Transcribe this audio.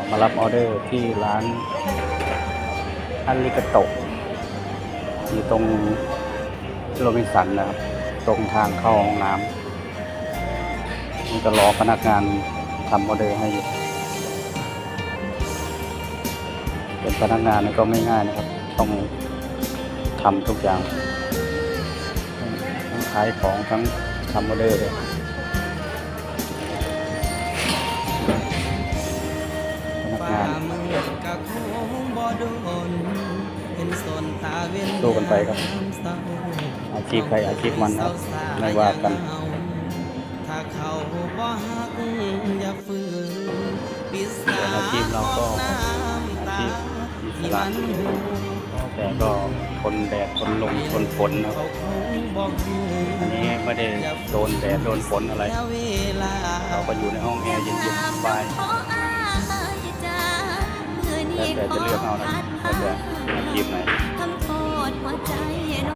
ມາຮັບອອເດີທີ່ຮ້ານອາລິກາໂຕະ ຢູ່ຕົງໂຣບິນສັນນະຄັບ ຕົງທາງເຂົ້າຫ້ອງນ້ຳ. ນີ້ກໍລໍພະນັກງານທຳອອເດີໃຫ້ຢູ່. ເປັນພະນັກງານນີ້ກໍບໍ່ງ່າຍນະຄັບ ຕ້ອງທຳທຸກຢ່າງ ທັງຂາຍຂອງ ທັງທຳອອເດີເລີຍ. ພະນັກງານສູ້ກັນໄປຄັບ ອາຊີບໃຜອາຊີບມັນເນາະ ໄດ້ວ່າກັນ. ສ່ວນອາຊີບເຮົາກໍອາຊີບອິດສະຫຼະ ແຕ່ກໍທົນແດດ ທົນລົມ ທົນຝົນເນາະ. ອັນນີ້ບໍ່ໄດ້ໂດນແດດໂດນຝົນອະໄລ ເຮົາກໍຢູ່ໃນຫ້ອງແອເຢັນໆ ສະບາຍ. ແລ້ວແຕ່ຈະເລືອກເອົານະ ແລ້ວແຕ່ອາຊີບໃດ.